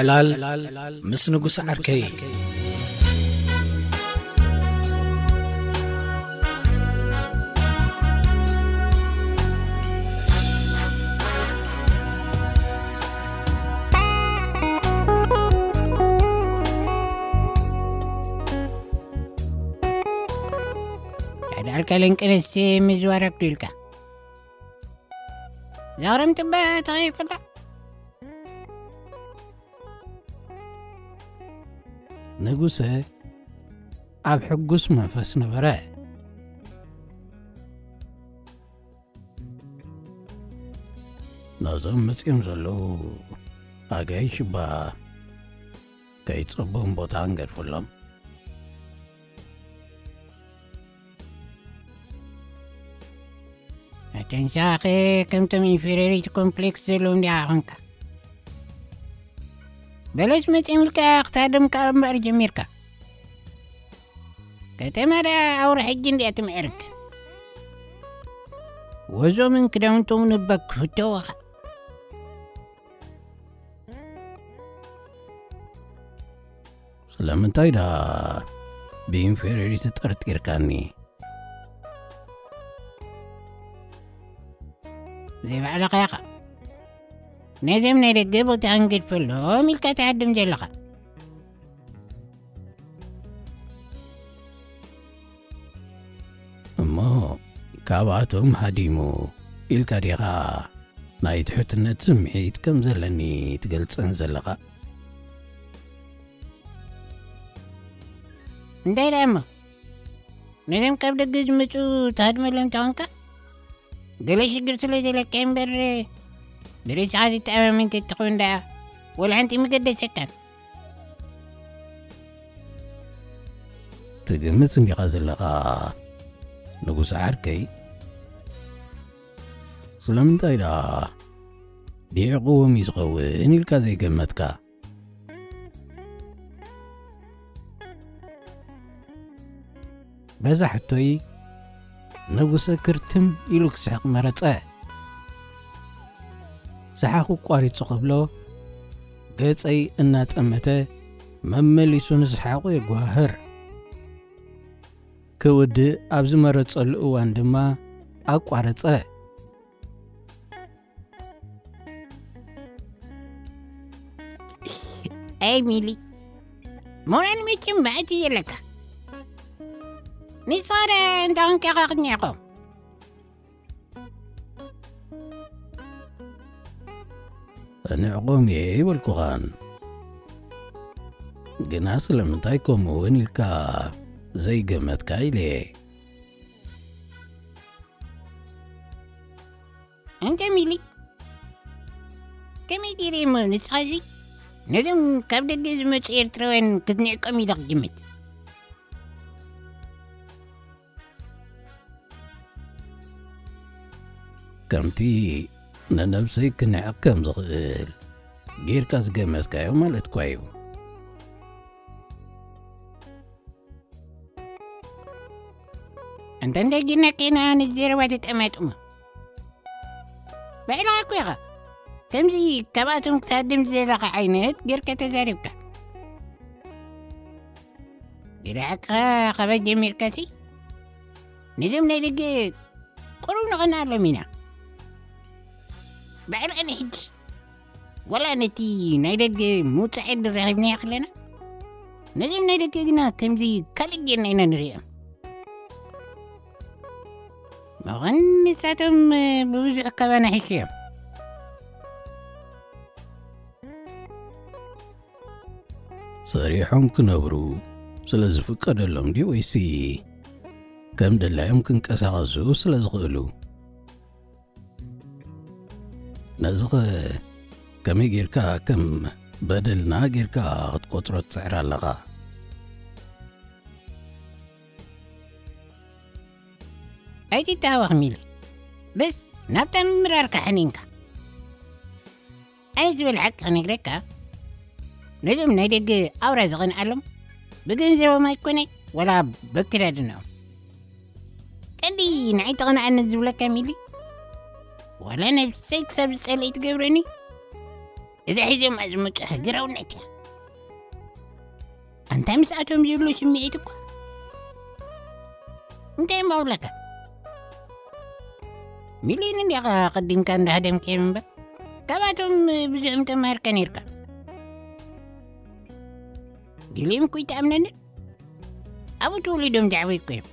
ዕላል ምስ ንጉስ ዓርከይ። ዳልካ ለንቅንስ ምዝዋረክ ዱልካ ዛረም ትባ ተኸይፍላ። ንጉሰ ኣብ ሕጉስ መንፈስ ነበረ። ነዞም መጺኦም ዘለዉ ኣጋይሽ እባ ከይጸቦም ቦታ ንገድፈሎም። ኣተንሳኸ ከምቶም ኢንፌሪዮሪቲ ኮምፕሌክስ ዘለዎም ዲኣ ኾንካ። በለስ መጺምልካ ክትሃደም ከኣ እምበር ጀሚርካ። ከተማ ደኣ ኣውራ ሕጂ እንድያ ትምዕርግ። ወዞምን ክዳውንቶምን እባ ክፍተወኻ። ስለምንታይ ደኣ ብኢንፌሪዮሪቲ ጠርጢርካኒ? ዘይባዕልኻ ኢኻ። ነዞም ናይ ደገ ቦታ ክንገድፈሎም ኢልካ ትሃድም ዘለኻ። እሞ ካብኣቶም ሃዲሙ ኢልካ ዲኻ ናይ ትሕትነት ስምዒት ከም ዘለኒ ትገልጸን ዘለኻ? እንታይ ደኣ እሞ? ነዞም ካብ ደገ ዝመጹ ትሃድመሎም እንተኾንካ፣ ገለ ሽግር ስለ ዘለካ እምበር፣ ብርእስኻ ዘይተኣማመን ተትኾን ደኣ፣ ወላ ሓንቲ ምገደሰካን። ትግምት እንዲኻ ዘለኻ፣ ንጉስ ዓርከይ? ስለምንታይ ደኣ ዲዕቕዎም እዩ ዝኸውን ኢልካ ዘይገመትካ? በዛ ሕቶይ ንጉሰ ክርትም ኢሉ ክስሕቕ መረጸ። ሰሓቑ ቋሪጹ ክብሎ ገጸይ እናጠመተ መመሊሱ ንሰሓቑ የጓህር። ክውድእ ኣብ ዝመረጸሉ እዋን ድማ ኣቋረጸ። ኣይ ሚሊ፣ ሞራል መቸም መዓት እዩ ዘለካ። ንስኻ ደ እንተ ኾንካ ኢኻ ክትንዕቆም። እንዕቆም እየ ኣይበልኩኻን። ግና ስለምንታይ ከምኡ እውን ኢልካ ዘይገመትካ ኢለ እየ። ኣንታ ሚሊ፣ ከመይ ገይረ እሞ ንስኻሲ ነዞም ካብ ደገ ዝመጹ ኤርትራውያን ክትንዕቆም ኢለ ክግምት? ከምቲ ንነብሰይ ክንዕቕ ከም ዝኽእል ጌርካ ዝገመትካዮ ማለት እኳ እዩ። እንተ እንታይ ጌርና ኬና ንዘረባ ተጠማጥሞ? ባዕልኻ እኮ ኢኻ ከምዚ ካብኣቶም ክትሃድም ዝደለኻ ዓይነት ጌርካ ተዛሪብካ። ድራዕካ ካበ ጀሚርካሲ ነዞም ናይ ደገ ቁሩብ ንቐንኣሎም ኢና። ባዕልና ሕጂ ዋላ ነቲ ናይ ደገ ምውጻእ ዕድል ረኺብናዮ ከለና፣ ነዞም ናይ ደገ ግና ከምዚ ካልእ ጌርና ኢና ንርእዮም። መኸን ንሳቶም ብብዙሕ ካባና ሕሹ እዮም። ሰሪሖም ክነብሩ ስለ ዝፍቀደሎም ድዩ ወይሲ ከም ድላዮም ክንቀሳቐሱ ስለ ዝኽእሉ? ነዚኸ ከመይ ጌርካ ከም በደልና ጌርካ ክትቆጽሮ ትጽዕር ኣለኻ? ኣይትተሃወኽ ሚሊ። በስ ናብታ ምምራርካ ሕኒንካ። ኣነ ዝበል ሓቂ ክነግረካ፣ ነዞም ናይ ደገ ኣውራ ዝቐንኣሎም ብገንዘቦም ኣይኮነ፣ ወላ በክዳድንኦም። ቀንዲ ንዓይ ተቐንኣኒ ዝብለካ ሚሊ፣ ዋላ ነብሰይ ክሳብ ዝጸልእ ትገብረኒ። እዛ ሒዞም ዝመጹ ሃገራውነት እያ። ኣንታ ምስኣቶም ዝህሉ ስምዒት እኳ እንታይ እሞ ክብለካ? ሚልዮን እንዲኻ ቀዲምካ እንዳሃደምካዮም እምበር፣ ካብኣቶም ብዙሕ ምተማሃርካ ነይርካ። ገሊኦም እኮ ይተኣምነንን ኣብኡ ተወሊዶም ዝዓበዩ እኮ እዮም።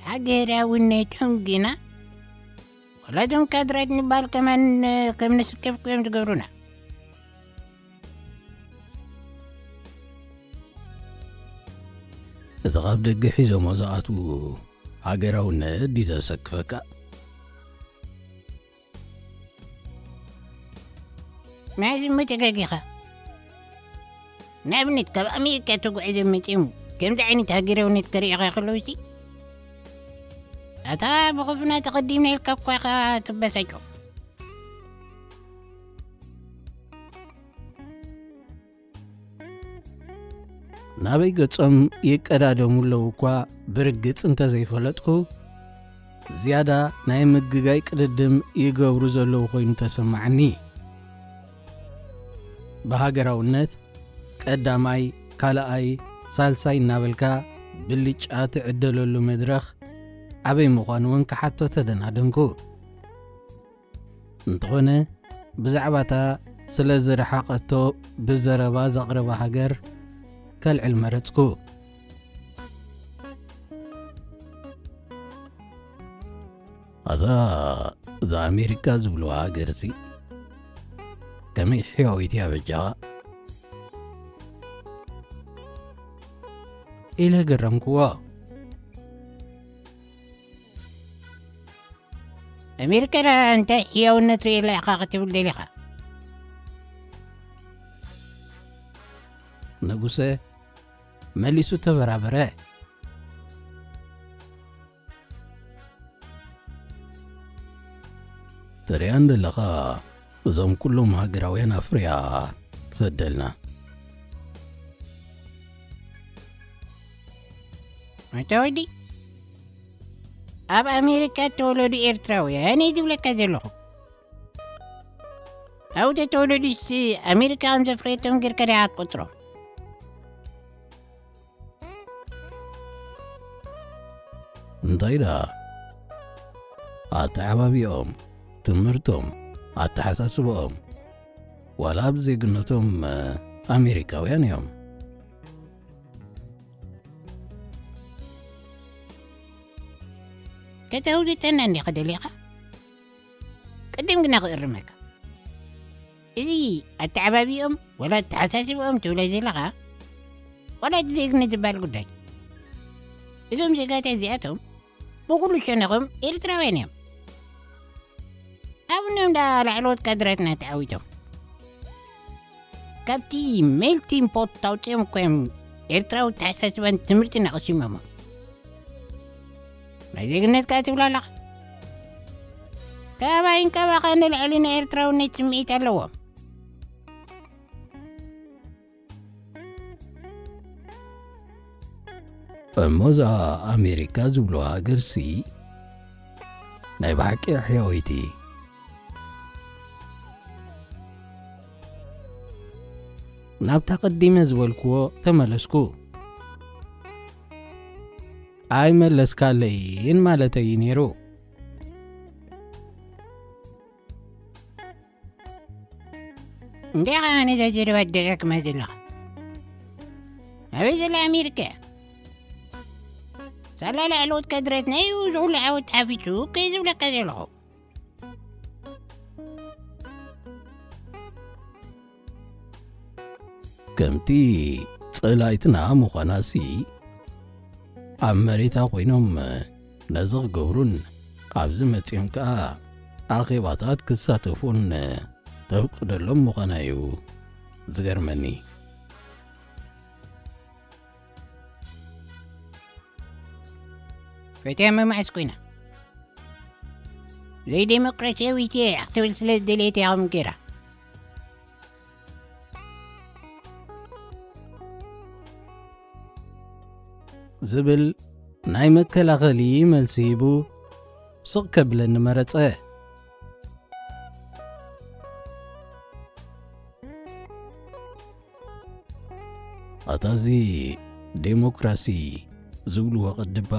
ሃገራውነቶም ግና፣ ወላ እቶም ካድራት ንባል ከማን ከም ንስከፍ እኮ እዮም ዝገብሩና። እዚ ካብ ደገ ሒዞሞ ዝኣትዉ ሃገራውነት ድዩ ዘሰክፈካ? መዓዝ እሞ ተጋጊኻ? ንኣብነት፣ ካብ ኣሜሪካ ተጓዒዞም መጺኦም ከምዚ ዓይነት ሃገራውነት ከርእዩኻ ከለዉሲ፣ ኣታ ብኸፉና ተቐዲምና ኢልካ እኳ ኢኻ ትበሳጮ። ናበይ ገጾም ይቀዳደሙ ኣለዉ እኳ ብርግጽ እንተዘይፈለጥኩ፣ ዝያዳ ናይ ምግጋይ ቅድድም ይገብሩ ዘለዉ ኮይኑ ተሰማዓኒ። ብሃገራውነት ቀዳማይ፣ ካልኣይ፣ ሳልሳይ እናበልካ ብልጫ ትዕደለሉ መድረኽ ኣበይ ምዃኑ እውን ክሓቶ ተደናደንኩ። እንተኾነ፣ ብዛዕባታ ስለ ዝረሓቐቶ ብዘረባ ዘቕረባ ሃገር ከልዕል መረጽኩ። ኣታ እዛ ኣሜሪካ ዝብልዋ ሃገርሲ ከመይ ሕያዊት እያ በጃኻ? ኢለ ገረምክዎ። ኣሜሪካ ደኣ እንታይ ሕያውነት ርእየላ ኢኻ ክትብል ደሊኻ? ንጉሰ መሊሱ ተበራበረ። ትሪኣን ዘለኻ እዞም ኩሎም ሃገራውያን ኣፍርያ ትሰደልና። ኣታ ወዲ፣ ኣብ ኣሜሪካ እተወለዱ ኤርትራውያን እየ ዝብለካ ዘለኹ። ኣብኡ ተተወለዱስ ኣሜሪካ ከም ዘፍረየቶም ጌርካ ዲኻ ትቆጽሮም? እንታይ ደኣ? ኣተዓባቢኦም፣ ትምህርቶም፣ ኣተሓሳስባኦም፣ ዋላ ኣብ ዜግነቶም፣ እ፣ ኣሜሪካውያን እዮም። ከተውግተና እንዲኻ ደሊኻ? ቅድም ግና ክእርመካ። እዚ ኣተዓባቢኦም ዋላ ኣተሓሳስባኦም ትብሎ ዘለኻ፣ ዋላ እቲ ዜግነት ዝበሃል ጉዳይ። እዞም ዜጋታት እዚኣቶም ብኹሉ ሸነኾም ኤርትራውያን እዮም። ኣብኖም ደኣ ላዕለዎት ካድራትና ተዓዊቶም። ካብቲ ሜልቲንግ ፖት ኣውጺኦም እኮ እዮም ኤርትራዊ ኣተሓሳስባን ትምህርትን ኣቐሲሞሞ። ናይ ዜግነት ከኣ ትብል ኣለኻ? ካባይን ካባኻን ንልዕሊ ናይ ኤርትራውነት ስምዒት ኣለዎም። እሞ እዛ ኣሜሪካ ዝብልዋ ሃገርሲ ናይ ብሓቂ ሕያወይቲ። ናብታ ቀዲመ ዝበልክዎ ተመለስኩ። ኣይመለስካለይን ማለተይ ነይሩ። እንዲኻ ነዛ ዘረባ ደጋግማ ዘለኻ? ኣበይ ዘላ ኣሜሪካ እያ? ሳላ ላዕለዎት ካድሬት ናይ እዚ ኩሉ ዓወት ሓፊሱ እኮ እየ ዝብለካ ዘለኹ። ከምቲ ጸላይትና ምዃናሲ ኣብ መሬታ ኮይኖም ነዚ ክገብሩን ኣብዚ መጺኦም ከኣ ኣኼባታት ክሳተፉን ተፍቅደሎም ምዃና እዩ ዝገርመኒ። ፈትያ መማዕስ ኮይና ዘይዴሞክራሲያዊት እየ ክትብል ስለ ዝደለየት እያ ከምኡ ገይራ። ዝብል ናይ መከላኸሊ መልሲ ሂቡ ስቕ ከብለኒ መረጸ። ኣታ እዚ ዴሞክራሲ ዝብልዎ ቅድባ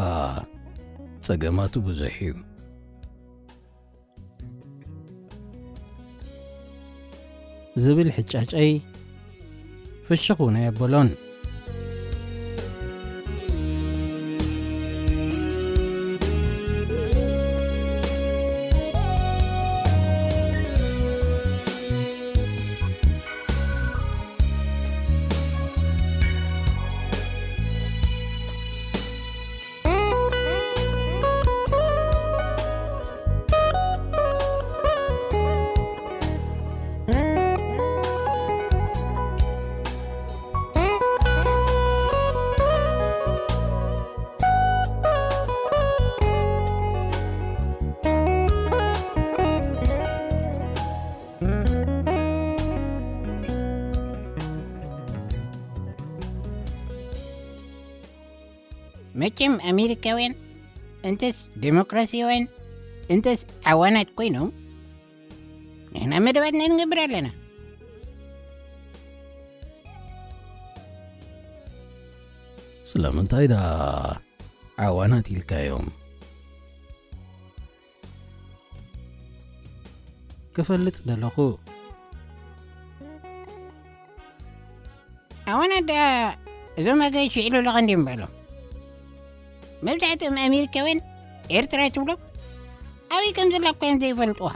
ጸገማቱ ብዙሕ እዩ። ዝብል ሕጫጨይ ፍሽኽ እውን ኣየበሎን። መቸም ኣሜሪካውያን እንተስ ዴሞክራሲያውያን እንተስ ዓዋናት ኮይኖም፣ ንሕና መደባትና ንገብር ኣለና። ስለምንታይ ደኣ ዓዋናት ኢልካዮም? ክፈልጥ ደለኹ። ዓዋናት ደኣ እዞም ኣጋይሽ ይዕሉ ኣለኻ እንድዮም በሎም። መብዛሕትኦም ኣሜሪካውያን ኤርትራ ትብሎም ኣበይ ከም ዘላ እኳ እዮም ዘይፈልጥዋ።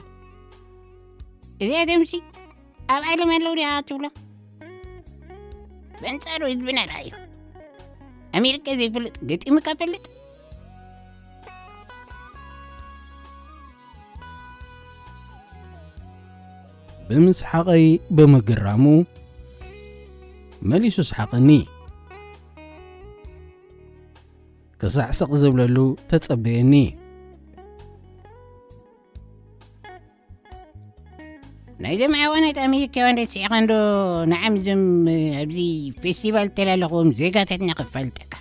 እዚኣቶምሲ ኣብ ዓለም ኣለዉ ድኣ ትብሎም? በንጻሩ ህዝብና ደኣ እዩ። ኣሜሪካ ዘይፈልጥ ገጢሙ ከፈልጥ? ብምስሓቐይ ብምግራሙ መሊሱ ሰሓቐኒ። ክሳዕ ስቕ ዝብለሉ ተጸበየኒ። ናይዞም ዓዋናት ኣሜሪካውያን ረሲዕኻ እንዶ ንዓም እዞም ኣብዚ ፌስቲቫል ተላለኽዎም ዜጋታትና ክፋልጠካ።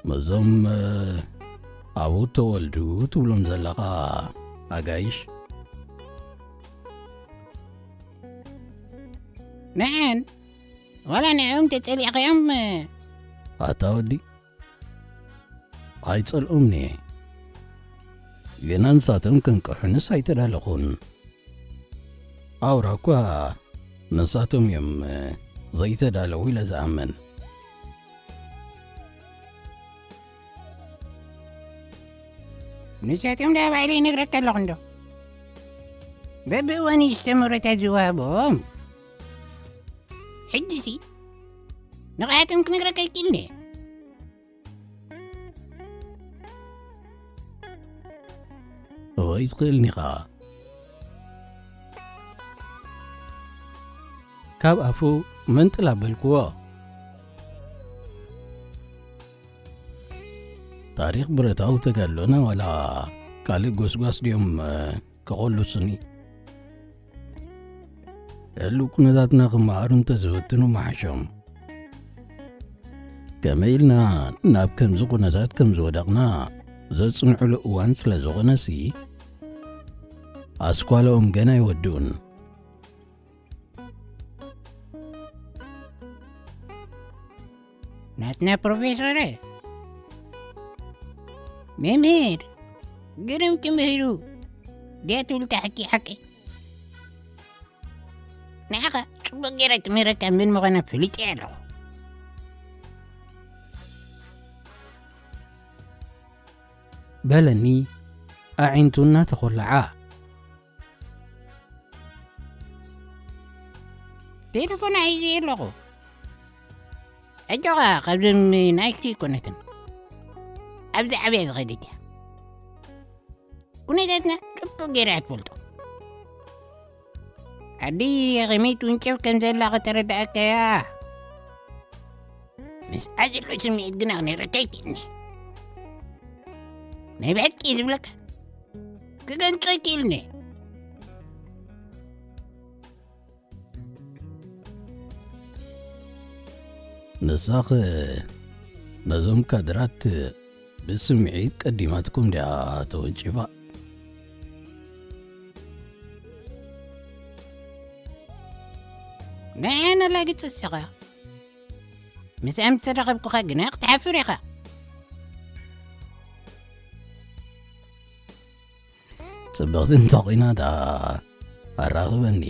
መዞም ኣብኡ ተወልዱ ትብሎም ዘለኻ ኣጋይሽ? ንዓን ዋላ ንዕኦም ተጸሊእኻዮም? ኣታ ወዲ ኣይጸልኦምኒ፣ ግና ንሳቶም ክንቅሑንስ ኣይተዳለኹን። ኣውራ እኳ ንሳቶም እዮም ዘይተዳለዉ ኢለ ዝኣምን። ንሳቶም ደኣ ባዕለይ ይነግረካ ኣለኹ እንዶ። በብእዋኑ ዝተመረተ ዝወሃቦም። ሕጂሲ ንቕሓቶም ክነግረካ ይክእልኒ። እወ፣ ይትኽእልኒ ኸኣ። ካብ ኣፉ መንጥል ኣበልክዎ። ታሪኽ ብረታዊ ተጋድሎና ዋላ ካልእ ጎስጓስ ድዮም፣ እ፣ ክቐልሱኒ? ህሉው ኩነታትና ክመሃሩ እንተዝፍትኑ ምሓሾም። ከመይ ኢልና ናብ ከምዚ ኩነታት ከም ዝወደቕና ዘጽንዑሉ እዋን ስለ ዝኾነሲ፣ ኣስኳላኦም ገና ኣይወድኡን። ናትና ፕሮፌሶረ፣ መምህር፣ ግርም ትምህሩ፣ ድያ ትብል እታ ሓቂ ሓቂ? ንዓኻ ጽቡቕ ገይረ ትምህረካ መን ምዃና ፈሊጠ ኣለኹ። በለኒ ኣዒንቱ እናተኾለዓ። ቴሌፎን ሒዘ ኣለኹ። ሕጂ ኸኣ ካብዞም ናይኪ ኣይኮነትን። ኣብዚ ዓብያ ዝኸደት እያ። ኩነታትና ጽቡቕ ገይራ እያ ትፈልጦ። ዓዲ ከመይ ትውንጨፍ ከም ዘላ ከተረድኣካ እያ። ምስኣ ዘሎ ስምዒት ግና ክነግረካ ኣይክእልኒ። ናይ ብሓቂ ዝብለካ ክገልጾ ኣይክእልኒ። ንሳኸ ነዞም ካድራት ብስምዒት ቀዲማትኩም ድያ ተወንጪፋ? ንዓይ ኣነላግጽ እስኻ። ምስ ኣምቲ ተራኸብኩኻ ግና ክትሓፍር ኢኻ። ጽብቕቲ እንተኾይና ደኣ ኣራኽበኒ።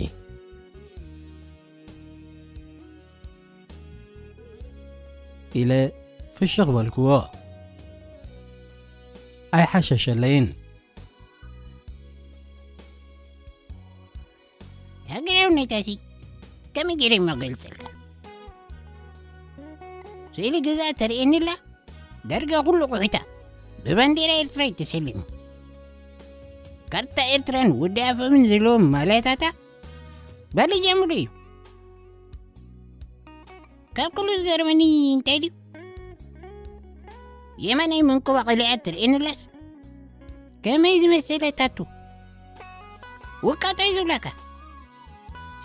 ኢለ ፍሽኽ በልክዎ። ኣይሓሸሸለይን። ሃገራዊ ነታሲ ከመይ ገይረ እሞ ገልጸልካ? ስእሊ ገዛ ተርእየኒ ኣላ። ዳርጋ ኩሉ ቁሑታ ብባንዴራ ኤርትራ እዩ ተሰሊሙ። ካርታ ኤርትራን ወዲ ኣፎምን ዘለዎም ማልያታታ ባለጃ ሙሉ እዩ። ካብ ኩሉ ዝገርመኒ እንታይ ድዩ? የማናይ መንኮባ ቀሊዓ ትርእየኒ ኣላስ ከመይ ዝመሰለ ታቱ ውቃጦ እዩ ዝብለካ።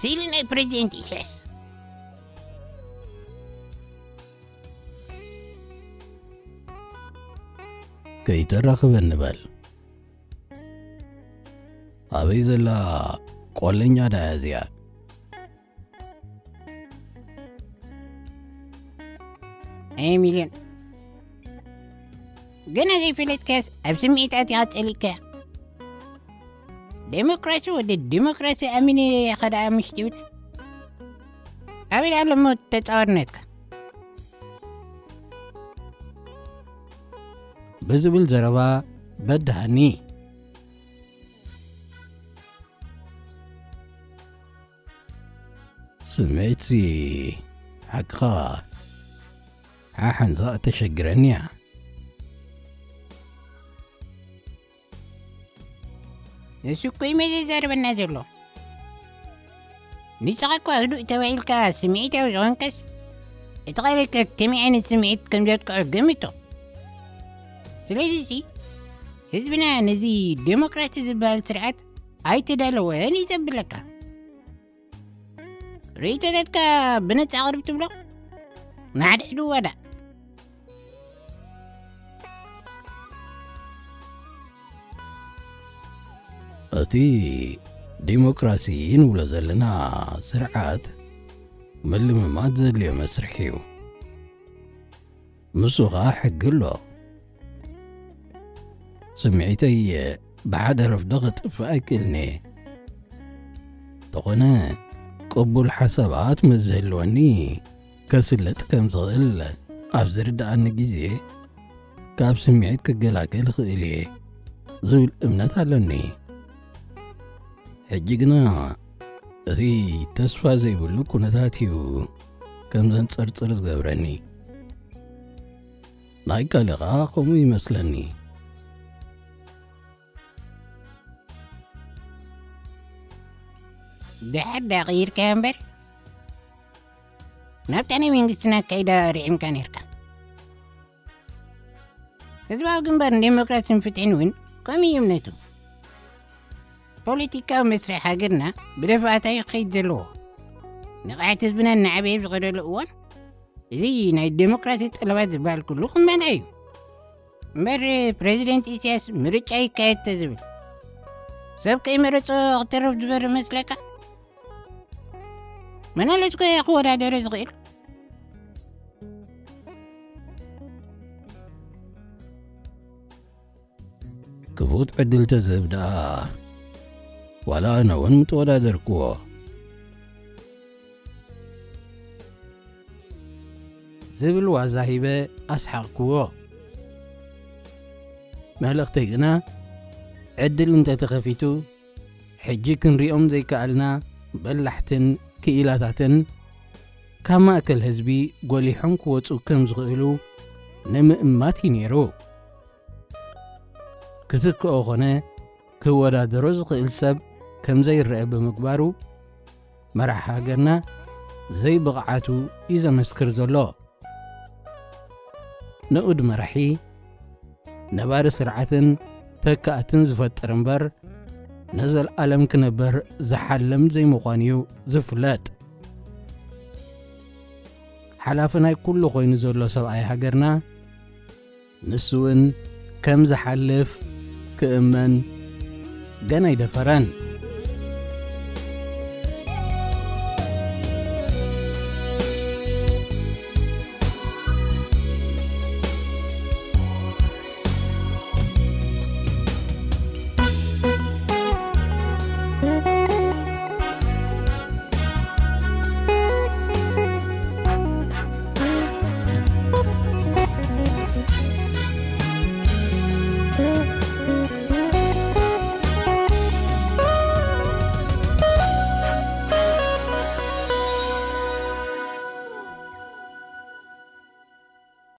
ስእሊ ናይ ፕሬዚደንት ኢሳያስ። ከይተራኽበኒ በል። ኣበይ ዘላ ቆለኛ ደኣ እዚኣ? ኣይ ሚልዮን፣ ገና ዘይፈለጥካያስ ኣብ ስምዒት ኣቲኻ ጸሊእካያ። ዴሞክራሲ ወዲ ዴሞክራሲ ኣሚነ ኢኻ ደኣ ምሽ ትብል። ኣበይ ደኣ ኣሎ እሞ ተጻዋርነትካ? ብዝብል ዘረባ በድሃኒ። ስምዒትሲ ሓቅኻ ሓሓንሳእ ተሸግረኒ እያ። ንሱ እኮ እዩ መዘዛርበና ዘሎ። ንስኻ እኮ ህዱእ ተባሂልካ ስምዒታዊ ዝኾንከስ፣ እቲ ካልእ ከ ከመይ ዓይነት ስምዒት ከም ዘጥቅዖ ገምቶ። ስለዚ ሲ፣ ህዝብና ነዚ ዴሞክራሲ ዝበሃል ስርዓት ኣይተዳለወን እዩ ዘብለካ። ርእይቶታትካ ብነጻ ኣቕርብ ትብሎ? ንሓድሕዱ ዋዳ። እቲ ዲሞክራሲ ንብሎ ዘለና ስርዓት ምልምማድ ዘድልዮ መስርሕ እዩ። ንሱ ኸኣ ሕጊ ኣሎ። ስምዒተይ ብሓደ ረፍዶ ኸጥፍእ ኣይክእልን እየ። እንተኾነ፣ ቅቡል ሓሳባት ምስ ዝህልወኒ፣ ከስልጥ ከም ዝኽእል ኣብ ዝርድኣኒ ግዜ፣ ካብ ስምዒት ክገላገል እኽእል እየ ዝብል እምነት ኣለኒ። ሕጂ ግና፣ እቲ ተስፋ ዘይብሉ ኩነታት እዩ ከም ዘንጸርጽር ዝገብረኒ። ናይ ካልእ ኸኣ ከምኡ ይመስለኒ። ድሓር ደኣ ቀይርካዮ እምበር፣ ናብታ ናይ መንግስትና ኣካይዳ ርዒምካ ነይርካ። ህዝባዊ ግንባር ንዴሞክራሲን ፍትሕን እውን ከምኡ እዩ እምነቱ። ፖለቲካዊ መስርሕ ሃገርና ብደፈኣታ እዩ ክኸይድ ዘለዎ። ንቕሓት ህዝብና እናዓበየ ኣብ ዝኸደሉ እዋን፣ እዚ ናይ ዴሞክራሲ ጠለባት ዝበሃል ኩሉ ክመልኣ እዩ። እምበር ፕሬዚደንት ኢሳያስ ምርጫ ይካየድ ተዝብል፣ ሰብ ከይመረጾ ክተርፍ ዝፈሪ መስለካ? መን ኣሎ እስከ ክወዳደሮ ዝኽእል? ክፉት ዕድል ተዝህብ ደኣ፣ ዋላ ኣነ እውን ምተወዳደርክዎ። ዝብል ዋዛ ሂበ ኣስሓቕክዎ። መልእኽተይ ግና፣ ዕድል እንተተኸፊቱ፣ ሕጂ ክንሪኦም ዘይከኣልና በላሕትን ክኢላታትን ካብ ማእከል ህዝቢ ጎሊሖም ክወጹ ከም ዝኽእሉ ንምእማት እዩ ነይሩ። ክትክኦ ኾነ ክወዳደሮ ዝኽእል ሰብ ከም ዘይረአ ብምግባሩ፣ መራሒ ሃገርና ዘይብቕዓቱ እዩ ዘመስክር ዘሎ። ንኡድ መራሒ፣ ነባሪ ስርዓትን ተካእትን ዝፈጥር እምበር፣ ንዘለኣለም ክነብር ዝሓልም ዘይምዃኑ እዩ ዝፍለጥ። ሓላፊ ናይ ኩሉ ኮይኑ ዘሎ ሰብኣይ ሃገርና፣ ንሱ እውን ከም ዝሓልፍ ክእመን ገና ኣይደፈረን።